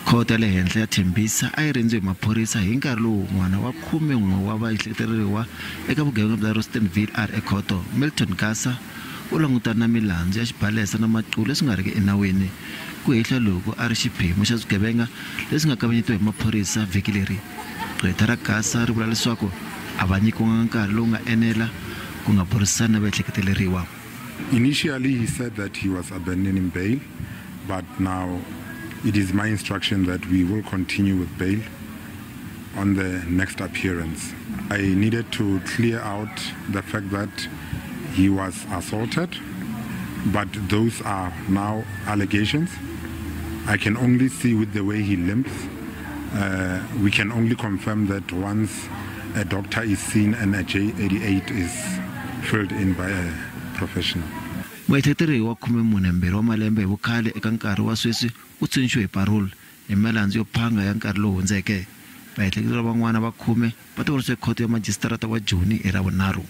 Khoto ya le henhla ya Tembisa a yi rindziwe hi maphorisa hi nkarhi lowu n'wana wa 11 wa vaehleketeleriwa eka vugevenga bya Rustenville a ri ekhoto. Milton Gasa u langutana na milandzu ya xibalesa na maqulu leswi nga riki enawini. Ku hehla loku a ri xiphemu xa swigevenga leswi nga kavanyetiwa hi maphorisa vhiki leri. Gqwetha ra Gasa ri vula leswaku a va nyikiwanga nkarhi lowu nga enela ku nga burisana na vaehleketeleriwa. Initially he said that he was abandoning bail, but now it is my instruction that we will continue with bail on the next appearance. I needed to clear out the fact that he was assaulted, but those are now allegations. I can only see with the way he limps. We can only confirm that once a doctor is seen and a J88 is filled in by a professional. Muehleketeriwa wa 42 wa malembe hi vukhale eka nkarhi wa sweswi u tshunxiwe hi parole hi milandzu yo phanga ya nkarhi lowu hundzeke. Vaehleketeriwa van'wana va khume va ta vonisiwa ekhoto ya majisitarata wa Joni hi Ravunharhu.